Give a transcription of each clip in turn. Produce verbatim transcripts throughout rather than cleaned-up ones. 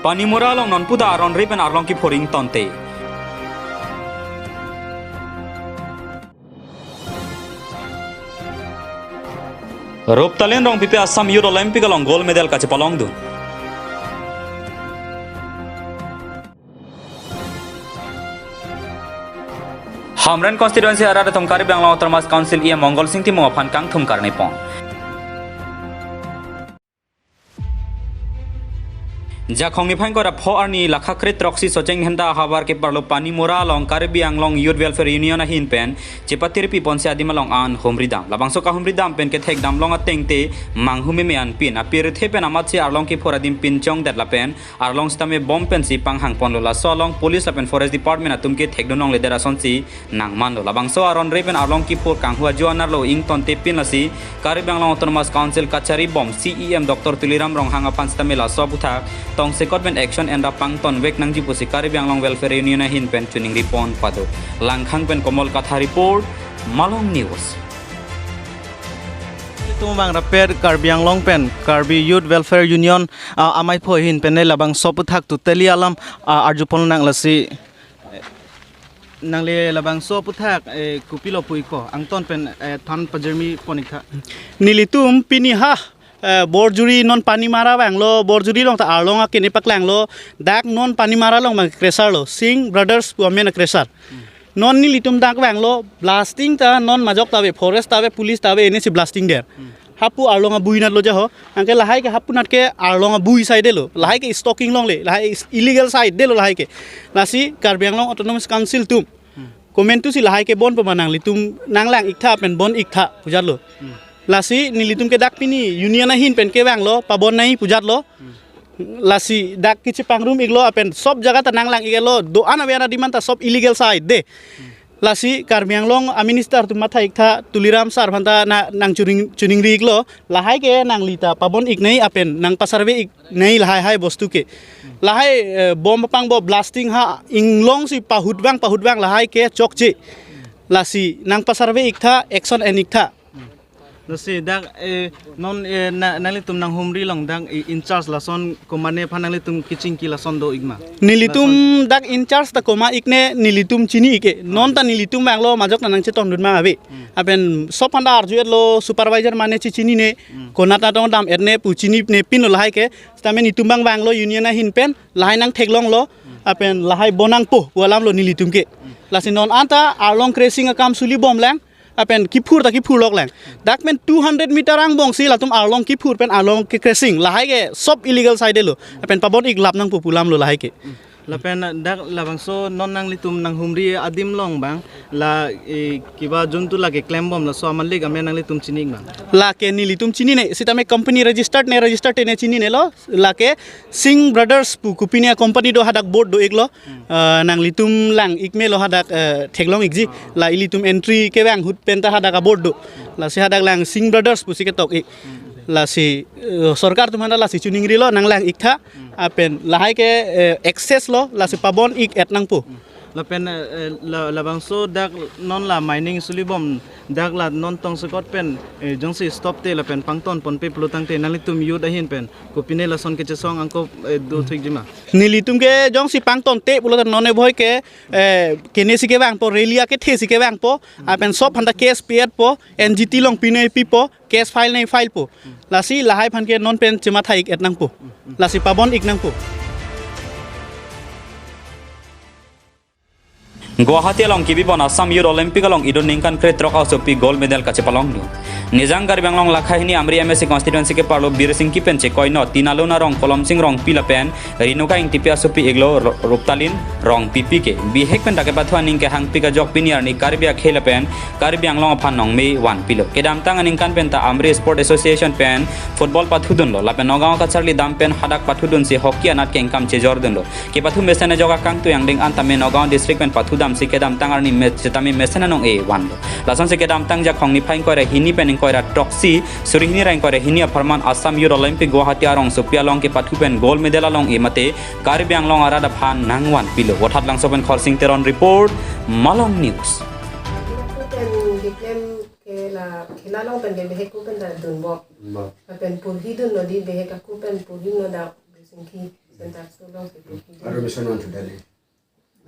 Panimura along non puta aron re pen arlong kiphur ingtonte. Ruptalin Rongpipi Assam Youth Olympic along gold medal kachepalongdun. Hamren constituency arat atum Karbi Anglong Autonomous Council E M Mongol Sing Timung aphan kangthum karnipon. Jakhong niphai ingkoi ra pho arni lakha kre throksi Socheng Dhenta ahavar keparlo Panimura along Karbi Anglong Youth Welfare Union ahin pen chepatirpi ponsi adim along an humri dam. Labangso kahumri dam pen kethek damlong atengte manghu meme anpin apirthe pen amatsi arlong kiphur adim pinchongdet lapen arlong sitame bomb pensi panghangponlo. Laso along police lapen forest department atum kethekdun longledet asonsi nangmanlo. Labangso aron re pen arlong kiphur kanghu ajo anerlo ingtonte pin lasi Karbi Anglong Autonomous Council kachari bom C E M Doctor Tuliram Ronghang aphan sitame laso aputhak tongsekot pen action enra pangtonvek nangji pusi Karbi Anglong Welfare Union ahin pen chiningripon pado. Langkhang pen Komol Kathar report, Malong News. Tum bang rapet Karbi Anglong pen Karbi Youth Welfare Union, ah, amei pho ahin pen ne labangso aputhak tuteli alam, ah, arjupon nang lasi. Nangli labangso aputhak, eh, kopilo pu-ikpo, angton pen, eh, than pajirmi pon-iktha. Nelitum pini ha, eh, Borjuri non Panimura vanglo, Borjuri along ta arlong akene paklanglo, dak non Panimura along ma kresarlo, Singh Brothers pu amen akresar. Non nelitum dak vanglo, blasting ta non majok ta ave, forest ta ave, police ta ave, enesi blasting der. Hapu arlong abui natlo jaho. Anke lahai ke hapu nat ke arlong abui side lo. Lahai ke stalking longle. Lahai is illegal side delo lahai ke. Lasi Karbi Anglong Autonomous Council atum komantusi lahai ke bon pemang nanglitum nanglang-iktha pen bon-iktha pujarlo. Lasi nelitum ke dak pini union ahin pen kevanglo pabon nangji pujarlo. Lasi dak kachepangrum-iklo apen sob jaga ta nanglang-iklo, do-an ave-an adim an ta sob illegal side de. Lasi Karbi Anglong a minister atum matha-iktha, Tuliram sir aphan ta na nangchining chiningri-iklo, lahai ke nangli ta pabon-ik nangji apen nangpa-survey-ik nangji lahai hai bostu ke. Lahai, eh, bomb pangbom blasting ha inglongsi pahut vang pahut vang lahai ke chokche. Lasi nangpa-survey-iktha, action en-iktha. Lasi dak, eh, non, eh, na, nanglitum nanghumri long dak, eh, in charge lason komatne aphan nanglitum kachingki lason do-ik ma? Nelitum lason dak in charge ta komat-ik ne nelitum chini-ik-e. Non ta nelitum vanglo majok ta nangchetongdun ma ave. Apen sob aphan ta arju-etlo supervisor mane chechinine. Konat atong dam-et ne pu chinine pinlo lahai ke. Sitame netum bang vanglo union ahin pen lahai nangtheklonglo. Apen lahai bon nangpo pu alamlo nelitum ke. Lasi non anta arlong kresing akam suli bomlang. Apen kiphur ta kiphur loklang. Dak pen two hundred meter angbongsi latum arlong kiphur pen arlong ke kresing. Lahai ke sob illegal side lo. Apen pabon-ik lap nangpo pu alamlo lahai ke. Lapen dak labangso non nanglitum nanghumri adim along bang la, eh, kiba juntu lake klembom laso amalik amen nanglitum chini-ik bang? Lake nelitum chinine, sitame company registered ne registered te ne chininelo. Lake Singh Brothers pu kopine company do, hadak board do-iklo. Eh, nanglitum lang-ik melo hadak, eh, theklong-ikji. La ilitum entry kevang ahut pen ta hadak aboard do. Lasi hadak lang Singh Brothers pusi ketok-ik. Lasi, eh, sorkar atum aphan ta lasi chiningrilo nanglang-iktha. Apen lahai ke, eh, access lo lasi pabon-ik-et nangpo. Lapen, eh, eh, la, labangso dak non la mining suli bom dak la non tongsekot pen, eh, jongsi stop te lapen pangton ponpe pulo tangte nanglitum youth ahin pen kopine lason kechesong angko, eh, do thik-ikji ma? Nelitum ke jongsi pangtonte pulo tang non ebhoi ke, eh, kenesi kevangpo, rally akethesi kevangpo, apen sob aphan ta case pi-etpo, N G T along pine pipo, case file nangji filepo. Lasi lahai aphan ke non pen chematha-ik-et nangpo. Lasi pabon-ik nangpo. Guwahati along kebipon Assam Youth Olympic along idun ningkan kre throk asopi gold medal kachepalongdun. Nijang Karbi Anglong lakha hini Amri M A C constituency keparlo Birsingki pen chekoinot Tinalun arong Kolomsing Rongpi lapen Renuka Ingtipi asopi-iklo Ro-, Ruptalin Rongpipi ke. Bihek pen dak kepathu aning kehangpik ajok pini arni Karbi akhei lapen Karbi Anglong aphan nongme vanpilo. Kedamtang aningkan pen ta Amri Sport Association pen football pathudunlo. Lapen Nagaon kacharli dam pen hadak pathudunsi hockey anat ke ingkam chejordunlo. Kepathu mesen ajok akangtui angdeng an tame Nagaon district pen pathudamsi kedamtang arni me-, sitame mesen anong-e vanlo. Lasonsi kedamtang Jakhong niphai ingkoi ra hini pen ingkoi ra throksi suri hini ra ingkoi ra hini apharman Assam Youth Olympic Guwahati arongsopi along kepathu pen gold medal along-e mate Karbi Anglong arat aphan nangvanpilo. Vothatlangso pen Khorsing Teron report, Malong News. Pen keklem ke la khela along pen ke bihek ako pen ta dunbom. Lapen purhi dunlo di bihek ako pen purhi dunlo dak Birsingki. Center school along si pupidun. Aro mission on to Delhi.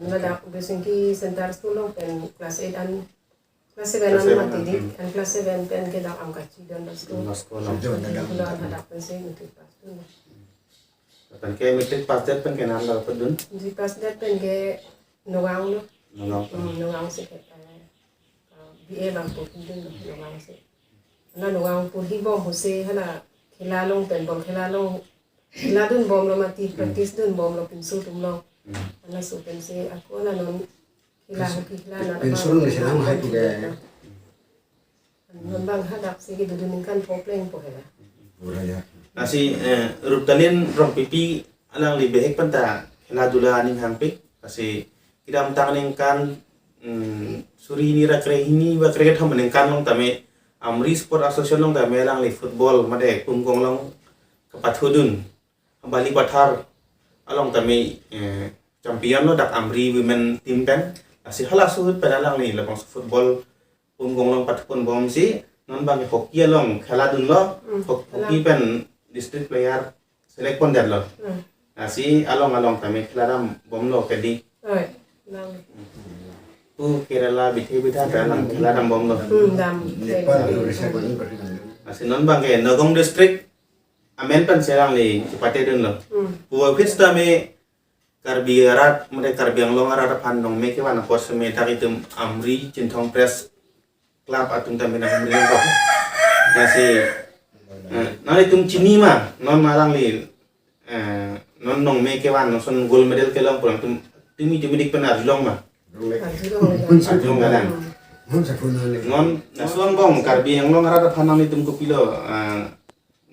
Ladak Bisingki Center school along pen class eight an, class seven an mati di, an class seven pen ke dak Amkachi Don Bosco. Don Bosco along. Don Bosco along hadak pensi matric pass dun. Pen ke matric pass det pen ke nang lo pudun? Matric pass det pen ke Nagaon lo. Nagaon. Hmm, Nagaon si ke, eh, B A bang pupidun lo Nagaon si. Hala Nagaon purhi bom pusi hala khela along pen bol khela along khela dun bom lo mati, practice dun bom lo pinso atum lo. Hmm. Halaso pensi ako hala non khela hoki khela non pinso along selang hai tu ke. Non bang hadak si kedodun ningkan pho plengpo hela. Pura ya. Lasi, eh, Ruptalin Rongpipi alangli bihek pen ta khela dula aning hangpik. Lasi kedamtang ningkan, mm, suri hini ra kre hini ba kre kethom aningkan along tame Amri Sport Association along tame alangli football mate pumkong along kepathudun. Bali Pathar along tame, eh, champion lo dak Amri women team pen. Lasi halaso ahut pen alangli labangso football pumkong along pathupon bom si non bang hockey along khela dun lo. Hmm, hok-, hockey pen district player select pon det lo. Hmm. Lasi along along tame khela dam bom lo kedi. Oi, lang. Pu Kerala bithe bitha pen along khela dam bom lo. Hmm, dam. Nepal, Orissa, Manipur. Lasi non bang ke Nagaon district amen pen si alangli chepate dun lo. Hmm. Pu office tame Karbi arat, mate Karbi Anglong arat aphan nongme kevan apor seme dak itum Amri Chinthong Press Club atum tame nang Amri ko. Lasi, eh, nang itum chini ma, non alangli, eh, non nongme kevan, non son gold medal kelong pulang tum, tumi tumi dik pen arjulong ma. Arjulong. Arjulong kadang. Non, laso angbong Karbi Anglong arat aphan nang itum kopilo, eh,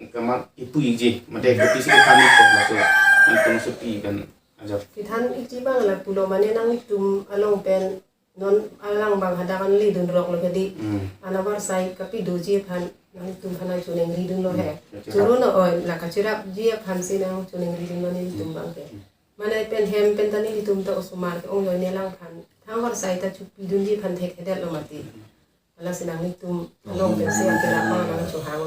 kama ipu iji, mate kopisi kami ko laso, nang itum supi kan ajak. Kethan iji bang la pulo mane nang itum along pen non alang bang hadak an ledun rok lo kedi. Hmm. Anavar sai kapidoji aphan nang itum aphan nang choningri dun lo he. Hmm. Choro no oi la kachirapji aphan si nang choningri dun lo nelitum bang ke. Hmm. Mane pen hem pen ta nelitum ta osomar ke-ong lo ne alang aphan. Thangvar sai ta chopidunji aphan thekthedet lo mati. Lasi nang itum along pensi akhir apa nang chohang.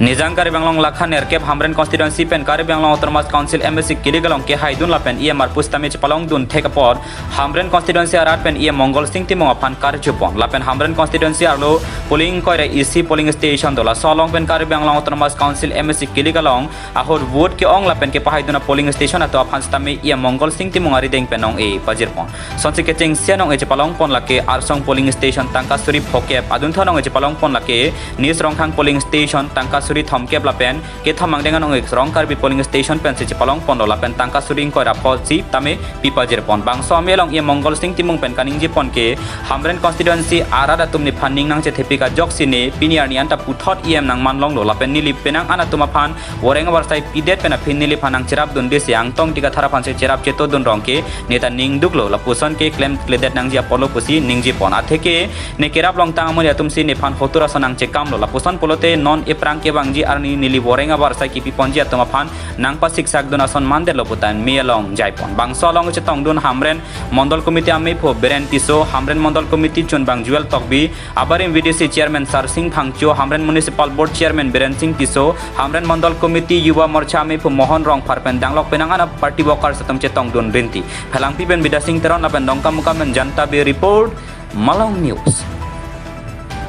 Nijang Karbi Anglong lakha nerkep Hamren constituency pen Karbi Anglong Autonomous Council M A C kilik along kehaidun lapen E M arpu sitame chepalongdun thek apot Hamren constituency arat pen E M Mongol Sing Timung aphan karjupon. Lapen Hamren constituency arlo polling ingkoi ra isi polling station do. Laso along pen Karbi Anglong Autonomous Council M A C kilik along ahut vote ke-ong lapen kepahaidun a polling station atum aphan sitame E M Mongol Sing Timung arideng pen nong-e pajirpon. Sonsi kechengsi a nong-e chepalongpon lake Arsong polling station tangka suri phokep, adunthu a nong-e chepalongpon lake Nis Rongkhang polling station tangka suri thomkep lapen kethom angdeng a nong-e Rong Karbi polling station pensi chepalongpon lo lapen tangka suri ingkoi ra pho sitame pipajirpon. Bangso amei along E M Mongol Sing Timung pen kaningjepon ke Hamren constituency arat atum nephan ning nangchethepik ajoksi ne pini arni anta puthot E M nangman longlo lapen neli penang an atum aphan voreng avarsai pidet pen aphi neliphan nangcherapdunde si Angtong Tigathar aphansi cherap chetodun rong ke neta ningduklo lapuson ke klemkledet nangji apotlo pusi ningjepon. Atheke ne kerap longtang amonit atumsi nephan hotur ason nangchekamlo lapuson pulote non ephrang kevangji arni neli voreng avarsai kipiponji atum aphan nangpasiksakdun ason mandetlo puta mei along jaipon. Bangso along chetongdun Hamren Mondol Committee ameiphu Biren Tisso, Hamren Mondol Committee chunbang Jewel Tokbi, abarim V D C Chairman Sarsing Phangcho, Hamren Municipal Board Chairman Biren Sing Tisso, Hamren Mondol Committee Yuva Morcha ameiphu Mohon Rongphar pen danglok penang an a party workers atum chetongdun rinti. Phelangpi pen Bidya Sing Teron lapen Dongkamukam pen Janta Be report, Malong News.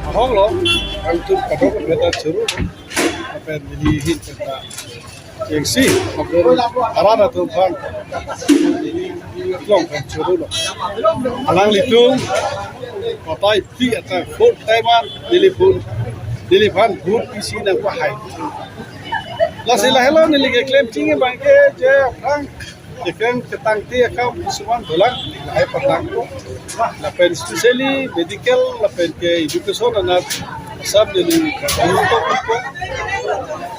Ahok lo, angtum kadok beta churu, lapen neli hin pen ta chengsi, lapen arat atum aphan neli long pen churu lo. Alanglitum, patai pi ata vote time an, neliphan, neliphan vote isi nangpahai. Lasi lahelo neli keklem chingki abang ke je aphrang, je kang ketangte akam kisuman dolang, lahai patang ko. Lapen especially medical, lapen ke education anat asap neli kagusto ko.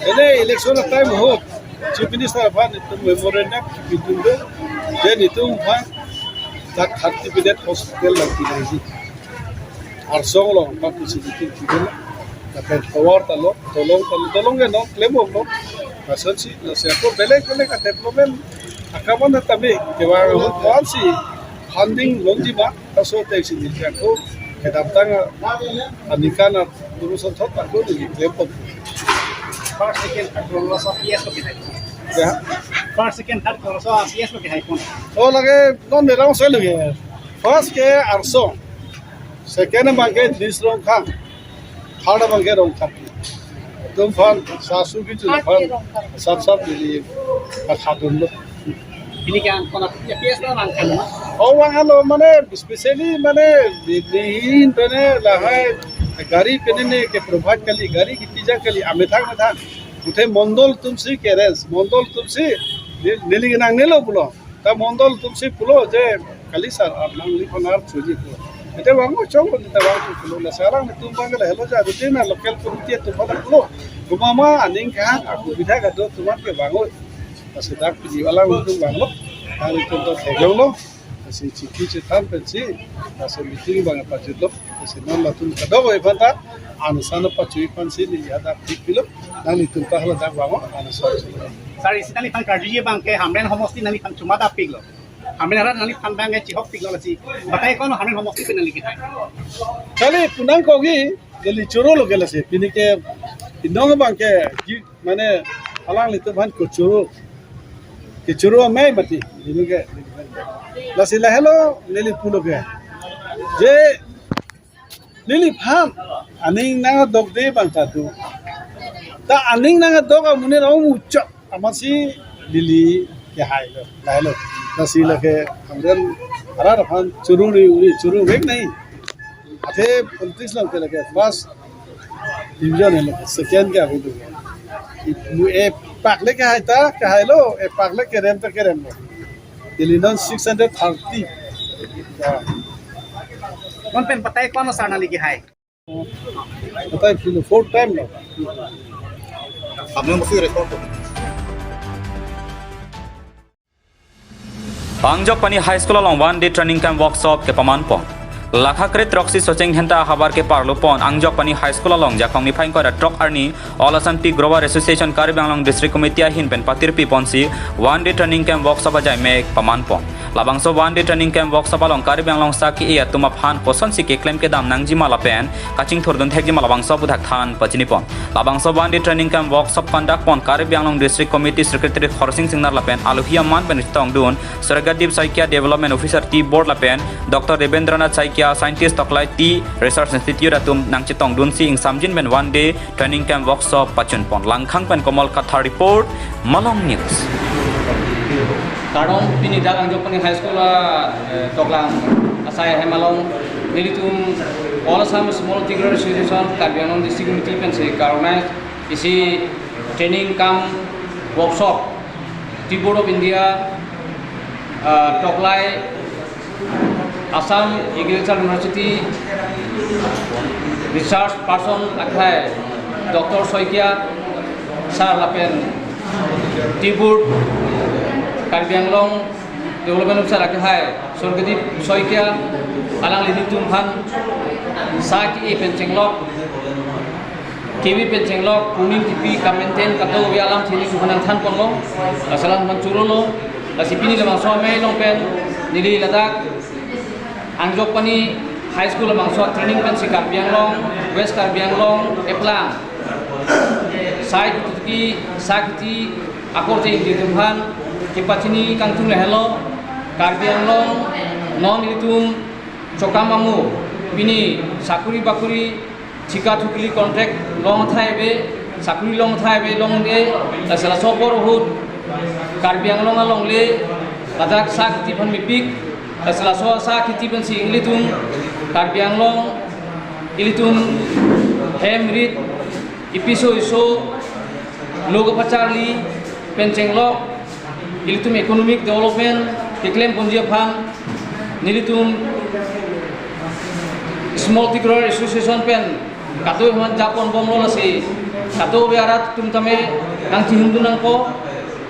Ene election time ahut, Chief Minister aphan itum memorandum kipidun do, then itum aphan dak thirty bedded hospital lang pinangji. Arsong along aphan facility kidun, lapen tovar ta lo, dolong ta lo, dolong ke non klem ok lo. Lasonsi, lasi ako belek belek a development akam an tame kevang ahut aphansi Funding longji ma, laso atengsi neli ako kedamtang aningkan a-, kurusonthot ako neli klempo. First, second, third, kurusonthot P S lo kehai. Ya. First, second, third, kurusonthot P S lo kehai pon. Oh, lake non merang saya lagi. First ke Arsong, second abangke Dis Rongkhang, third abangke Rongkhang. Atum aphan sasu kichu aphan sap sap dili pathadunlo. Pini ke angkon a-, ya, P S lo nangkhan ma? Oh, vanglo mane, specially mane di, dihin pene lahai gari pene ne ke provide kali, gari kipija kali, amethang methang. Puthe mondol atumsi ke arrange, mondol atumsi ne-, neli nangnelopo pulo. Ta mondol atumsi pulo je kali sir, ar nangliphan ar choji pulo. Ete vanglo chong, ete vanglo pulo. Lasi alanglitum abangke lahelo ja routine local committee atum aphan pulo. Komat ma aning kehang, asubidha kedo atum aphan ke vanglo. Lasi dak pini alanglitum vanglo. Alanglitum ta theklonglo. Lasi chingki chethan pensi, lasi meeting abang pajutlo. Lasi non latum kadokave aphan ta, ansan pachui aphansi neli hadak thik pilo. Nanglitum ta hala dak vanglo, ansan. Sir, isi nangliphan karjuji abangke Hamren homosti nangliphan chuma dapiklo. Hamren arat nangliphan abangke chihokpiklo lasi. Batai ko-an Hamren homosti pen nangli kehai? Kali punang kogi, kali choro lo ke lasi. Pini ke inong abangke, ji, mane alanglitum aphan kechoro. Kechoro amei mati. Pini ke. Lasi lahelo neli pulo ke. Je neliphan aning nangdokde abang ta do. Ta aning nangdok amonit amuchot amatsi neli kehailo, lahelo. Lasi lake Hamren arat aphan choro ri uri choro vek nai. Athe politics along ke lake first division helo, second ke avi do. Mu epak le kehai ta kehailo, epak le kerem ta keremlo. Neli non six hundred thirty. Ya. Non pen batai ko-an sir nangli kehai? Batai pilo, four time lo. Hamren homosti record to. Angjokpani High School along one day training camp workshop kepamanpon. Lakha kre throksi Socheng Dhenta ahavar keparlupon Angjokpani High School along Jakhong niphai ingkoi ra throk arni All Assam Tea Grower Association Karbi Anglong District Committee ahin pen patirpiponsi one day training camp workshop ajaimek pamanpon. Labangso one day training camp workshop along Karbi Anglong sak ke-e atum aphan kosonsi keklem kedam nangjima lapen kachingthurdun thekjima labangso aputhak than pachinipon. Labangso one day training camp workshop conduct pon Karbi Anglong District Committee Secretary Khorsing Singnar lapen alohi aman pen chetongdun Swargadip Saikia, Development Officer Tea Board lapen Doctor Debendranath Saikia, Scientist Toklai Tea Research Institute atum nangchetongdunsi ingsamjin pen one day training camp workshop pachunpon. Langkhang pen Komol Kathar report, Malong News. Kardom, pini dak Angjokpani High School a, eh, toklang asai hem along nelitum All Assam Small Tea Growers Association Karbi Anglong District Committee pensi ka-organize isi training cum workshop, Tea Board of India, ah, Toklai, Assam Agricultural University research person akhai Doctor Saikia sir lapen Tea Board Karbi Anglong Development Officer akhai Swargadip Saikia, alangli nelitum aphan sak ke-e pen chenglok, kevi pen chenglok, pruning kipi, ka-maintain kadokave alamthe nelitum aphan nangthanponlo. Lasi alang aphan chorolo. Lasi pini labangso amei along pen neli ladak Angjokpani High School labangso training pensi Karbi Anglong, West Karbi Anglong eplang sai kituki, sak kiti akorte ingdetdun aphan kepachini kangtung lahelo. Karbi Anglong non ilitum chokam amo, pini sakuri bakuri, thika thukli contract long thai ave, sakuri long thai ave, long un-e, lasi laso apor ahut Karbi Anglong along le ladak sak kiti aphan mepik, lasi laso sak kiti aphansi ilitum Karbi Anglong, ilitum hem rit, ipiso iso lo kapacharli pen chenglok, ilitum economic development keklemponji aphan nelitum Small Tea Grower Association pen kadokave aphan japonbomlo, lasi kadokave arat atum tame nangchihumdun nangpo.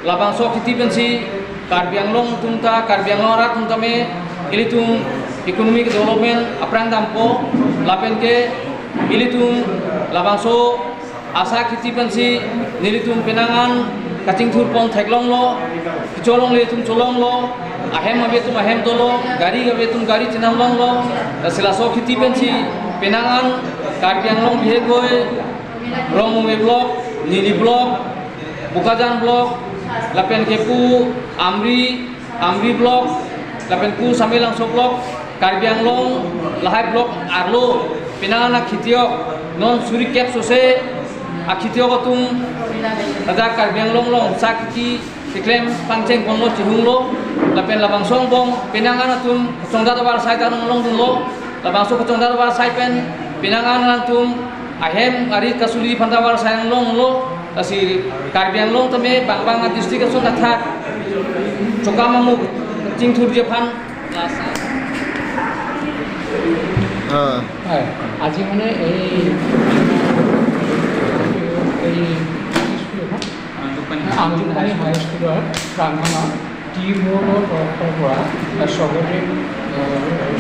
Labangso kiti pensi Karbi Anglong atum ta, Karbi Anglong arat atum tame ilitum economic development aphrang dampo, lapen ke ilitum labangso asak kiti pensi nelitum penang an kachingthurpon theklonglo, kecholongle ilitum cholonglo, Ahem ave atum ahem dolo, gari ave atum gari chenam longlo. Lasi laso akheti pensi penang an Karbi Anglong bihek goi, Rongmongve Block, Nilip Block, Bokajan Block, lapen kepu Amri, Amri Block, lapen pu Samelangso Block, Karbi Anglong lahai block arlo penang an akhetiok, non suri kep sose akhetiok atum ladak Karbi Anglong along sa akheti keklem pangcheng ponlo, chihunglo, lapen labangso angbong penang an atum kachongdat avarsai ta nanglongdunlo, labangso kachongdat avarsai pen penang an atum ahem ari kasuli aphanta avarsai nanglonglo. Lasi Karbi Anglong tame bang bang a-district ason athak chokam amuk chingthurji aphan. হ্যাঁ হয়, আজি মানে এই এই স্কুল এখন আমজুকপানী হাইস্কুলৰ প্ৰাংগণত টি বৰ্ডৰ তৰফৰ পৰা স্বগদেৱ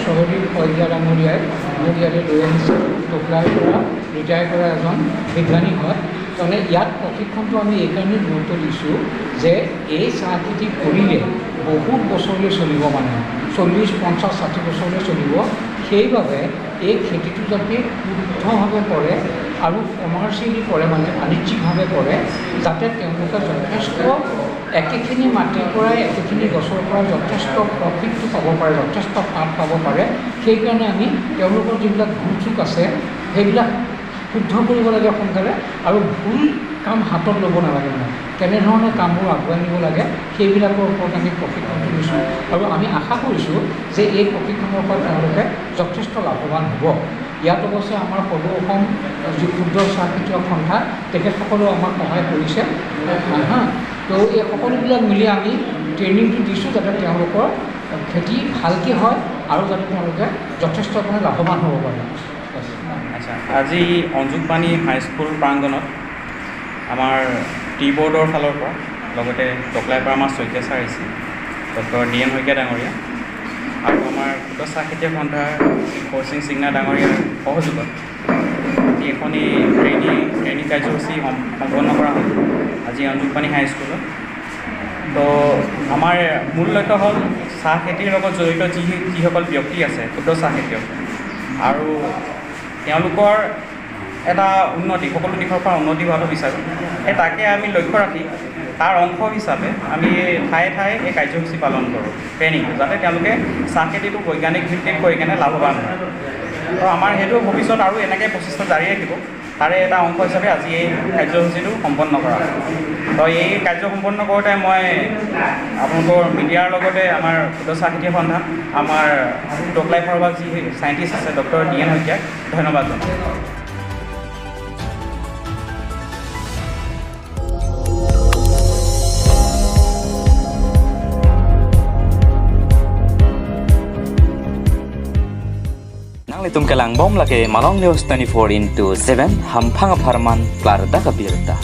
স্বগদেৱ শইকীয়া ডাঙৰীয়াই মোক ইয়াতে লৈ আহিছে। টকলাৰ পৰা ৰিটায়াৰ কৰা এজন বিজ্ঞানী হয়। তাৰমানে ইয়াত প্ৰশিক্ষণটো আমি এইকাৰণে গুৰুত্ব দিছোঁ যে এই চাহ খেতি কৰিলে বহুত বছৰলৈ চলিব, মানে চল্লিছ, পঞ্চাছ, ষাঠি বছৰলৈ চলিব। সেইবাবে এই খেতিটো যাতে শুদ্ধভাৱে কৰে আৰু কমাৰ্চিয়েলি কৰে, মানে বাণিজ্যিকভাৱে কৰে, যাতে তেওঁলোকে যথেষ্ট একেখিনি মাটিৰ পৰাই, একেখিনি গছৰ পৰাই যথেষ্ট প্ৰফিটটো পাব পাৰে, যথেষ্ট পাত পাব পাৰে। সেইকাৰণে আমি তেওঁলোকৰ যিবিলাক ভুল চুক আছে, সেইবিলাক শুদ্ধ কৰিব লাগে সোনকালে আৰু ভুল কাম হাতত ল'ব নালাগে। মানে কেনেধৰণে কামবোৰ আগুৱাই নিব লাগে, সেইবিলাকৰ ওপৰত আমি প্ৰশিক্ষণটো দিছোঁ আৰু আমি আশা কৰিছোঁ যে এই প্ৰশিক্ষণৰ পৰা তেওঁলোকে যথেষ্ট লাভৱান হ'ব। ইয়াত অৱশ্যে আমাৰ সদৌ অসম যি ক্ষুদ্ৰ চাহ খেতিয়ক সন্থা, তেখেতসকলেও আমাক সহায় কৰিছে। হা, তো এই সকলোবিলাক মিলি আমি ট্ৰেইনিংটো দিছোঁ যাতে তেওঁলোকৰ খেতি ভালকৈ হয় আৰু যাতে তেওঁলোকে যথেষ্ট মানে লাভৱান হ'ব পাৰে। আচ্ছা, আজি অঞ্জুকপানী হাইস্কুল প্ৰাংগণত আমাৰ টি বৰ্ডৰ ফালৰ পৰা, লগতে টকলাইৰ পৰা আমাৰ শইকীয়া ছাৰ আহিছে, ডক্টৰ ডি এন শইকীয়া ডাঙৰীয়া আৰু আমাৰ ক্ষুদ্ৰ চাহ খেতিয়ক সন্থাৰ হৰসিং সিংনা ডাঙৰীয়াৰ সহযোগত আজি এখন এই ট্ৰেইনিং ট্ৰেইনিং কাৰ্যসূচী সম- সম্পন্ন কৰা হ'ল আজি অঞ্জুকপানী হাইস্কুলত। তো আমাৰ মূল লক্ষ্য হ'ল চাহ খেতিৰ লগত জড়িত যি যিসকল ব্যক্তি আছে, ক্ষুদ্ৰ চাহ খেতিয়ক, আৰু তেওঁলোকৰ এটা উন্নতি, সকলো দিশৰ পৰা উন্নতি হোৱাটো বিচাৰোঁ। সেই তাকে আমি লক্ষ্য ৰাখি তাৰ অংশ হিচাপে আমি ঠায়ে ঠায়ে এই কাৰ্যসূচী পালন কৰোঁ, ট্ৰেইনিং, যাতে তেওঁলোকে চাহ খেতিটো বৈজ্ঞানিক ভিত্তিত কৰি কেনে লাভৱান হয়। তো আমাৰ সেইটো ভৱিষ্যত আৰু এনেকৈ প্ৰচেষ্টা জাৰি ৰাখিব। তাৰে এটা অংশ হিচাপে আজি এই কাৰ্যসূচীটো সম্পন্ন কৰা হয়। তো এই কাৰ্য সম্পন্ন কৰোঁতে মই আপোনালোকৰ মিডিয়াৰ লগতে আমাৰ ক্ষুদ্ৰ চাহ খেতিয়ক সন্থা, আমাৰ টকলাই ফাৰ্মাৰ যি চাইণ্টিষ্ট আছে ডক্টৰ ডি এন শইকীয়াক ধন্যবাদ জনাওঁ। Nanglitum kelangbom lake Malong News twenty-four into seven, hamphang apharman klardak abirta.